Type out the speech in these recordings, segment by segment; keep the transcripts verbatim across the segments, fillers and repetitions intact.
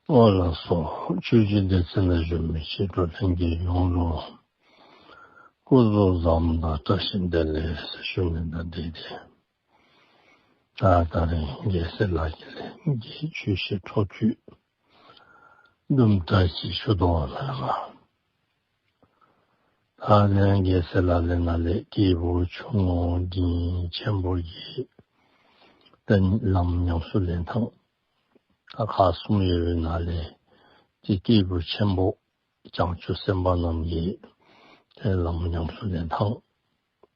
ཨོ་ལགས་སོ། ཆོས་ཀྱི་སྡེ་ཚན་ནང་བཞུགས་མི་ཆོས་གྲོགས་ལྷན་རྒྱས་ཡོངས་ལུ་སྐུ་གཟུགས་བཟང་དང་བཀྲ་ཤིས་བདེ་ལེགས་ཟེར་ཞུ་ནི་དང་འབྲེལ་ཏེ། ད་ད་རིང་རྒྱལ་སྲས་ལགས་ཀྱི་ལས་ཀྱི་ཆོས་བཤད་འཕྲོ་མཐུད་དུམ་གྲ་ཅིག་ཞུ་དོ་ལགས། ད་དེ་རིང་རྒྱལ་སྲས་ལགས་ལས་ནཱ་ལས་སྐྱེས་བུ་ཆུང་ངུ་འབྲིང་ཆེན་པོ་གི་ད་ལམ་ཉམས་སུ་ལེན་ཐངས་ད་ཁག་གསུམ་ཡོད་པའི་ནང་ལས་ཏེ་སྐྱེས་བུ་ཆེན་པོ་བྱང་ཆུབ་སེམས་དཔའ་རྣམས་ཀྱི་ཏེ་ལམ་ཉམས་སུ་ལེན་ཐངས།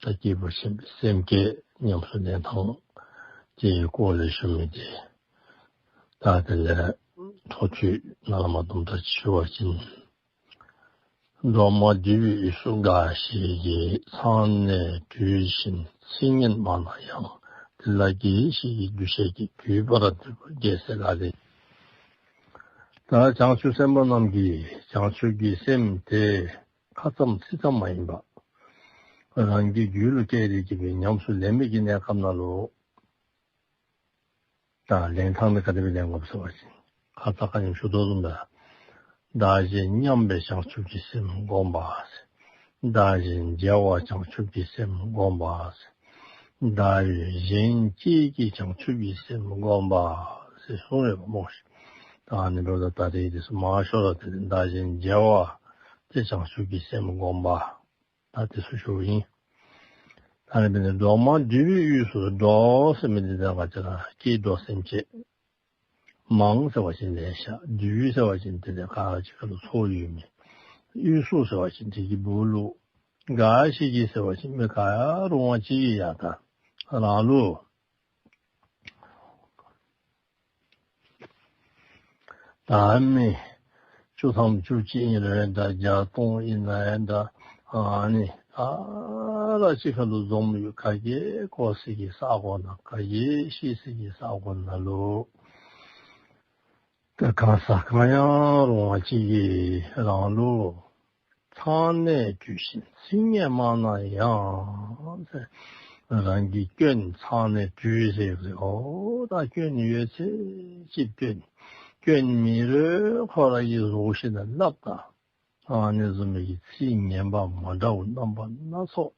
ད་སྐྱེས་བུ་ཆེན་པོའི་སེམས་བསྐྱེད་ཉམས་སུ་ལེན་ཐངས་ཀྱི་སྐོར་ལས་ཞུ་མི་དེ། ད་དེ་ལས་འཕྲོ་མཐུད་ནཱ་ལས་མར་དུམ་གྲ་ཅིག་ཞུ་བ་ཅིན། འགྲོགས་མ་འདུས་པའི་དབུས་སུ་འགའ་ཞིག་གིས། མཚན་ནས་དུས་བཞིན་ཚིག་ངན་སྨྲ་ན་ཡང་། དེ་ལ་དགེ་བའི་བཤེས་ཀྱི་འདུ་ཤེས་ཀྱིས། གུས་པར་འདུད་པ་རྒྱལ་སྲས་ལག་ལེན་ཡིན། ད་བྱང་ཆུབ་སེམས་དཔའ་རྣམས་ཀྱིས་བྱང་ཆུབ་ཀྱི་སེམས་དེ་ཁ་ཙམ་ཚིག་ཙམ་མ་ཡིན་པ་རང་གི་རྒྱུད་ལུ་བསྐྱེད་དེ་གི་སྦེ་ཉམས་སུ་ལེན་པའི་གི་གནས་སྐབས་ནང་ལུ། ད་ལེན་ཐངས་འདི་ག་དེ་སྦེ་ལེན་དགོཔ་ཟེར་བ་ཅིན་ཁ་ཙ་ཁ་ཉིནམ་ཞུ་དོ་བཟུམ་སྦེ། བདག་གཞན་མཉམ་པའི་བྱང་ཆུབ་ཀྱི་སེམས་བསྒོམ་པ་ཟེར། བདག་གཞན་བརྗེ་བ་བྱང་ཆུབ་ཀྱི་སེམས་བསྒོམ་པ་ཟེར། བདག་གཞན་གཅེས་ཀྱི་བྱང་ཆུབ་ཀྱི་སེམས་བསྒོམ་པ་ཟེར་གསུངས་ཡོདཔ་སྨོ་ཤིག། ད་ཨ་ནི་འབདཝ་ད་ད་རེས་འདི་ཚུ་མང་ཤོས་ར་དེ་བདག་གཞན་བརྗེ་བ་དེ་བྱང་ཆུབ་ཀྱི་སེམས་བསྒོམ་པ། ད་དེ་ཚུ་ཞུཝ་ཨིན། ད་ཨ་ནི་འབད་ནི་འགྲོགས་མ་འདུས་པའི་དབུས་སུ། འགྲོགས་ཟེར་མི་འདི་ད་ང་བཅས་ར་སྐྱེས་འགྲོ་སེམས་ཅན། མ་ཟེར་བ་ཅིན་ལེ་ཤ། འདུས་ཟེར་བ་ཅིན་དེ་ལས་ག་ཅི་ཁ་ལུ་ཚོགས་ཡོད་མི། དབུས་སུ་ཟེར་བ་ཅིན་དེ་གི་སྦུག་ལུ། འགའ་ཞིག་གིས་ཟེར་བ་ཅིན་མི་ག་ཡང་རུང་བ་ཅིག་གིས་ཡང་ད་རང་ལུ། ད་མི་བཅུ་ཐམ་བཅུ་གཅིག་ཨིན་རུང་འདྲ། བརྒྱ་སྟོང་ཨིན་ན་ཡང་འདྲ། ཨ་ནི་ག་ར་གཅིག་ཁར་ལུ་འཛོམས་ཡོད། ག་གིས་གོ་སའི་གི་ས་གོ་ནང་ག་གིས་ཤེས་སའི་གི་ས་གོ་ནང་ལུ། ད་གང་ཟག་གང་ཡང་རུང་བ་ཅིག་གིས་རང་ལུ། མཚན་ནས་དུས་བཞིན་ཚིག་ངན་སྨྲ་ན་ཡང་ཟེར། རང་གི་སྐྱོན་མཚན་ནས་དུས་ཟེར་ཟེར། ཨོ་ད་སྐྱོན་ཡོད་ཚད་ཅིག་སྟོན། སྐྱོན་མེད་རུང་ཁོ་ར་གིས་བཟོ་ཞིནམ་ལས་སླབ་ད། ཨ་ནི་བཟུམ་མའི་གི་ཚིག་ངན་པ་མ་འདྲཝ་རྣམ་པ་སྣ་ཚོགས།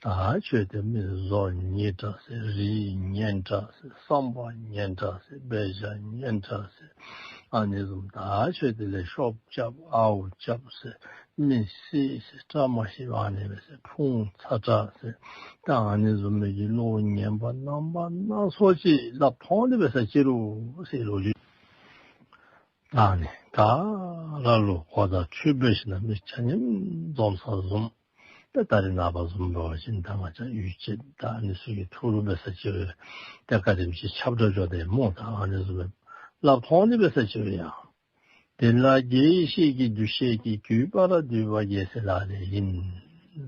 ད་ཁྱོད་དེ་མི་བཟོ་ཉེས་འདྲ་ཟེར། རིགས་ངན་འདྲ་ཟེར། བསམ་པ་ངན་འདྲ་ཟེར། འབད་བཞག་ངན་འདྲ་ཟེར། ཨ་ནི་བཟུམ་ད་ཁྱོད་དེ་ལས་ཤོབ་རྐྱབ་ཨརཝ་རྐྱབ་ཟེར། མི་བསད་ཟེར། བཀྲ་མ་ཤིསཔ་ཨ་ནི་སྦེ་ཟེར། ཕུང་ཚ་དྲགས་ཟེར། ད་ཨ་ནི་བཟུམ་མའི་གི་བློ་ངན་པ་རྣམ་པ་སྣ་ཚོགས་ཅིག་སླབ་ཐོན་ཏེ་འབད་ས་ཅི་རུང་ཟེར་ལོ་རྒྱུས། ད་ཨ་ནི་ག་ར་ལུ་གོ་བརྡ་འཕྲོད་པའི་ཞིནམ་ལས་མི་ཆ་མཉམ་འཛོམས་ས་བཟུམ། ད་ད་རེས་ནངས་པ་བཟུམ་འབད་བ་ཅིན་ད་ང་བཅས་ཡུལ་སྐད་ད་ཨ་ནི་ཚུ་གི་ཐུགས་ལུ་འབད་ས་ཅི་རུང་ད་ག་དེམ་ཅིག་ཁྱབ་བསྒྲགས་འགྱོ་དེས་སྨོ། ད་ཨ་ནི་བཟུམ་སྦེ་སླབ་ཐོན་ཏེ་འབད་ས་ཅི་རུང་ཡང་། དེ་ལ་དགེ་བའི་བཤེས་ཀྱི་འདུ་ཤེས་ཀྱིས། གུས་པར་འདུད་པ་རྒྱལ་སྲས་ལག་ལེན་ཡིན་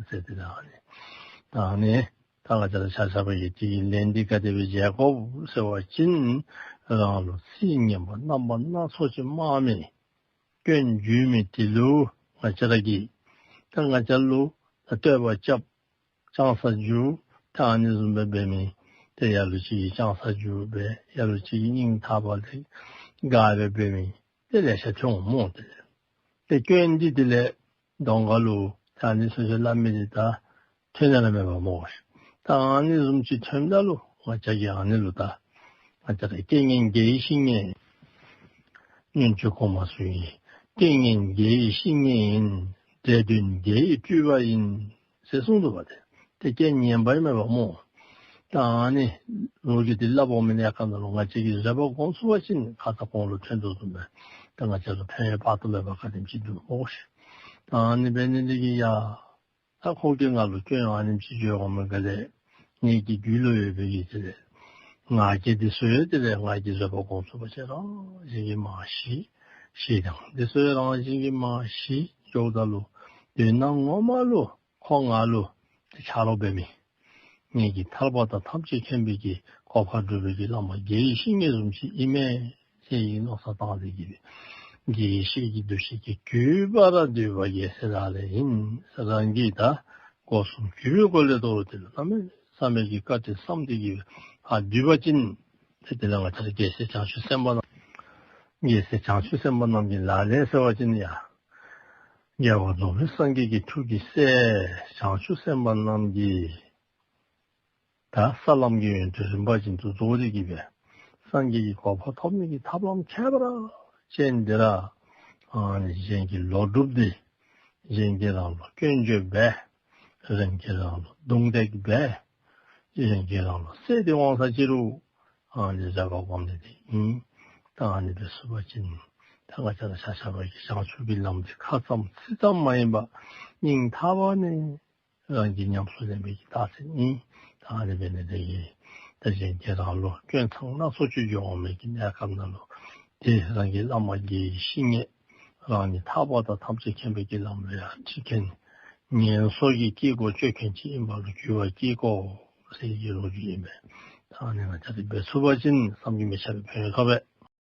ཟེར། དེ་ལས་ཨ་ནི་ད་ཨ་ནི་ད་ང་བཅས་ར་ཆ་ཁྱབ་ཀྱིས་དེ་གི་ལན་འདི་ག་དེ་སྦེ་འཇལ་དགོཔ་ཟེར་བ་ཅིན། རང་ལུ་ཚིག་ངན་པ་རྣམ་པ་སྣ་ཚོགས་ཅིག་སྨྲ་མི་སྐྱོན་བརྗོད་མི་དེ་ལུ་ང་བཅས་ར་གིས་ད་ང་བཅས་ལུ་ད་བསྟོད་པ་རྐྱབ་ཆང་ས་བརྒྱུ་ད་ཨ་ནི་བཟུམ་སྦེ་འབད་མི་དེ་ལ་ལུ་ཅིག་གིས་ཆང་ས་བརྒྱུ་སྦེ་ལ་ལུ་ཅིག་གིས་སྙིང་ཐག་པ་ལས་དགའ་སྦེ་འབད་མི་དེ་ལེ་ཤ་ཐོན་འོང་སྨོ། དེ་ལས་དེ་སྐྱོན་འདི་དེ་ལས་གདོང་ཁ་ལུ་ད་ཨ་ནི་ཚུ་ཅིག་སླབ་མི་འདི་ད་ཐོན་ནི་ར་མེད་པ་སྨོ་ཤིག། ད་ཨ་ནི་བཟུམ་ཅིག་ཐོནམ་ད་ལུ་ང་བཅས་ཀྱིས་ཨ་ནི་ལུ་ད་ང་བཅས་ར་རྐྱེན་ངན་དགེ་བའི་བཤེས་གཉེན། སྔོན་བྱོན་གོང་མ་ཚུ་གིས་རྐྱེན་ངན་དགེ་བའི་བཤེས་གཉེན་ཡིན། འབྲས་དོན་དགེ་བའི་སྤྲུལ་པ་ཡིན་ཟེར་གསུངས་འདུག་པ། དེ་དེ་རྐྱེན་ངན་པ་ཨིན་མས་པ་སྨོ། ད་ཨ་ནི་ལོ་རྒྱུས་འདི་སླབ་འོང་མི་གནས་སྐབས་ནང་ལུ་ང་བཅས་ཀྱིས་བཟོད་པ་སྒོམ་ཚུགས་པ་ཅིན་ཁ་ཙ་གོང་ལུ་ཐོན་དོ་བཟུམ་སྦེ་ད་ང་བཅས་ལུ་ཕན་ཡོན་དཔག་ཏུ་མེད་པ་ག་དེམ་ཅིག་འདུག་སྨོ་ཤིག། ད་ཨ་ནི་འབད་ནི་འདི་གིས་ཡ་ད་ཁོ་གིས་ང་ལུ་སྐྱོན་ཨ་ནེམ་ཅིག་བརྗོད་འོང་མི་ག་ལས་ངེ་གི་རྒྱུད་ལུ་ཡོད་པའི་གི་དེ་ལས་ང་གིས་འདི་ཚུ་ཡང་དེ་ལས་ང་གིས་བཟོད་པ་སྒོམ་ཚུགས་པ་ཅིན་རང་བཞིན་གྱིས་མ་ཞི། ཞེ་སྡང་འདི་ཚུ་ཡང་རང་བཞིན་གྱིས་མ་ཞི་འགྱོཝ་ད་ལུ་དོན་ངོ་མ་ལུ་ཁོ་ང་ལུ་ཏེ་ཆ་རོགས་འབད་མི་ངེ་གི་ཐར་པ་དང་ཐམས་ཅད་མཁྱེན་པའི་གི་གོ་འཕང་སྒྲུབ་པའི་གི་བླ་མ་དགེ་བའི་བཤེས་གཉེན་བཟུམ་ཅིག་ཨིན་མས་ཟེར་བའི་མནོ་བསམ་བཏང་སྟེ་གི་དགེ་བའི་བཤེས་ཀྱི་འདུ་ཤེས་ཀྱིས་གུས་པར་འདུད་པ་རྒྱལ་སྲས་ལག་ལེན་ཡིན་ཟེར། རང་གིས་ད་སྒོ་གསུམ་གུས་པའི་སྒོ་ལས་དོ་རུང་དེ་ལུ་གནམ་མེད་ས་མེད་ཀྱི་བཀའ་དྲིན་བསམ་སྟེ་གི་ཕར་འདུད་པ་ཅིན་ཏེ་དེ་ལས་ང་བཅས་ར་རྒྱལ་སྲས་བྱང་ཆུབ་སེམས་དཔའ་རྣམས་ རྒྱལ་སྲས་བྱང་ཆུབ་སེམས་དཔའ་རྣམས་ཀྱི་ལག་ལེན་ཟེར་བ་ཅིན་ཡང་རྒྱལ་བ་རྫོགས་པའི་སངས་རྒྱས་ཀྱི་ཐུགས་ཀྱི་སྲས་བྱང་ཆུབ་སེམས་དཔའ་རྣམས་ཀྱི་ད་ས་ལམ་གྱི་ཡོན་ཏན་རིམ་པ་བཞིན་དུ་རྫོགས་ཏེ་གི་སྦེ་སངས་རྒྱས་ཀྱི་གོ་འཕང་ཐོབ་ནི་གི་ཐབས་ལམ་ཁྱད་པར་ཅན་འདི་ར་ཨ་ནི་གཞན་གྱི་ལོག་སྒྲུབ་འདི་གཞན་གྱིས་རང་ལུ་སྐྱོན་བརྗོད་འབད། གཞན་གྱིས་རང་ལུ་རྡུང་རྡེག་འབད། གཞན་གྱིས་རང་ལུ་བསད་དེ་འོང་ས་ཅི་རུང་ཨ་ནི་བཟོད་པ་སྒོམ་ནི་འདི་ཨིན། ད་ཨ་ནི་འབད་ཚུགས་པ་ཅིན་ད་ང་བཅས་ར་ཆ་ཁྱབ་ཀྱིས་བྱང་ཆུབ་ཀྱི་ལམ་འདི་ཁ་ཙམ་ཚིག་ཙམ་མ་ཡིན་པར་སྙིང་ཐག་པ་ནས་རང་གིས་ཉམས་སུ་ལེན་པའི་གི་རྟགས་མཚན་ཨིན། ད་ཨ་ནི་འབད་ནི་དེ་གིས་ད་གཞན་གྱིས་རང་ལུ་སྐྱོན་མཚང་སྣ་ཚོགས་ཅིག་འབྱུང་འོང་མི་གི་གནས་སྐབས་ནང་ལུ་ཏེ་རང་གི་བླ་མ་དགེ་བའི་བཤེས་གཉེན་རང་ཉིད་ཐར་པ་དང་ཐམས་ཅད་མཁྱེན་པའི་གི་ལམ་ལུ་ཡང་ཁྲིད་མཁན་ངན་སོང་གི་སྐྱེ་སྒོ་གཅོད་མཁན་ཅིག་ཨིན་པ་ལུ་འགྱུར་བ་སྐྱེ་དགོ་ཟེར་གྱི་ལོ་རྒྱུས་ཨིན་པས། ད་ཨ་ནི་ང་བཅས་ར་འབད་ཚུགས་པ་ཅིན་བསམ་གྱིས་མི་ཁྱབ་པའི་ཕན་ཡོན་ཐོབ་པས།